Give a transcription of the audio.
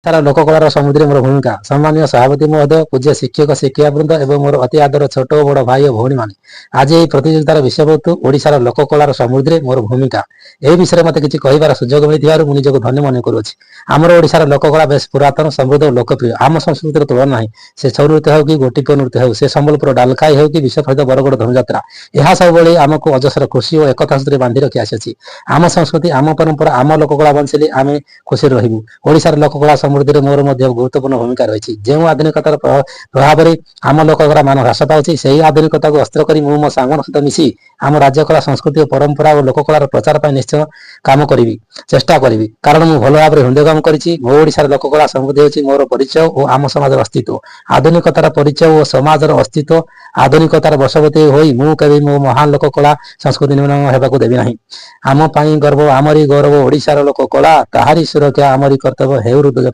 ସାରା ଲୋକକଳାର ସମୃଦ୍ଧିରେ ମୋର ଭୂମିକା। ସମ୍ମାନୀୟ ସଭାପତି ମହୋଦୟ, ପୂଜ୍ୟ ଶିକ୍ଷକ ଶିକ୍ଷିକା ବୃନ୍ଦ ଏବଂ ମୋର ଅତି ଆଦର ଛୋଟ ଓ ବଡ଼ ଭାଇ ଓ ଭଉଣୀମାନେ, ଆଜି ଏହି ପ୍ରତିଯୋଗିତାର ବିଷୟବସ୍ତୁ ଓଡ଼ିଶାର ଲୋକକଳାର ସମୃଦ୍ଧିରେ ମୋର ଭୂମିକା, ଏହି ବିଷୟରେ ମୋତେ କିଛି କହିବାର ସୁଯୋଗ ମିଳିଥିବାରୁ ମୁଁ ନିଜକୁ ଧନ୍ୟ ମନେ କରୁଅଛି। ଆମର ଓଡ଼ିଶାର ଲୋକକଳା ବେଶ ପୁରାତନ, ସମୃଦ୍ଧ ଓ ଲୋକପ୍ରିୟ। ଆମ ସଂସ୍କୃତିର ତୁଳନା ନାହିଁ। ସେ ଛଉ ନୃତ୍ୟ ହେଉ କି ଗୋଟିପୁଅ ନୃତ୍ୟ ହେଉ, ସେ ସମ୍ବଲପୁର ଡାଲଖାଇ ହେଉ କି ବିଶ୍ୱପ୍ରସିଦ୍ଧ ବରଗଡ଼ ଧନୁଯାତ୍ରା, ଏହା ସବୁବେଳେ ଆମକୁ ଅଜସ୍ର ଖୁସି ଓ ଏକତା ସୂତ୍ରରେ ବାନ୍ଧି ରଖି ଆସିଅଛି। ଆମ ସଂସ୍କୃତି, ଆମ ପରମ୍ପରା, ଆମ ଲୋକକଳା ବଞ୍ଚିଲେ ଆମେ ଖୁସିରେ ରହିବୁ। ଓଡ଼ିଶାର ଲୋକକଳା ସମୃଦ୍ଧିରେ ମୋର ମଧ୍ୟ ଗୁରୁତ୍ୱପୂର୍ଣ୍ଣ ଭୂମିକା ରହିଛି। ଯେଉଁ ଆଧୁନିକତାର ପ୍ରଭାବରେ ଆମ ଲୋକକଳା ମାନ ହ୍ରାସ ପାଉଛି, ସେହି ଆଧୁନିକତାକୁ ଅସ୍ତ୍ର କରି ମୁଁ ମୋ ସାଙ୍ଗମାନଙ୍କ ସହିତ ମିଶି ଆମ ରାଜ୍ୟ କଳା, ସଂସ୍କୃତି ଓ ପରମ୍ପରା ଓ ଲୋକକଳାର ପ୍ରଚାର ପାଇଁ ନିଶ୍ଚୟ କାମ କରିବି, ଚେଷ୍ଟା କରିବି। କାରଣ ମୁଁ ଭଲ ଭାବରେ ହୃଦୟଙ୍ଗମ କରିଛି, ମୋ ଓଡ଼ିଶାର ଲୋକକଳା ସମୃଦ୍ଧି ହେଉଛି ମୋର ପରିଚୟ ଓ ଆମ ସମାଜର ଅସ୍ତିତ୍ୱ। ଆଧୁନିକତାର ପରିଚୟ ଓ ସମାଜର ଅସ୍ତିତ୍ୱ ଆଧୁନିକତାର ବଶବର୍ତ୍ତୀ ହୋଇ ମୁଁ କେବେ ମୋ ମହାନ ଲୋକକଳା ସଂସ୍କୃତି ନିମ୍ନ ହେବାକୁ ଦେବି ନାହିଁ। ଆମ ପାଇଁ ଗର୍ବ, ଆମରି ଗୌରବ ଓଡ଼ିଶାର ଲୋକକଳା, ତାହାରି ସୁରକ୍ଷା ଆମରି କର୍ତ୍ତବ୍ୟ। ହେଉ ହୃଦୟ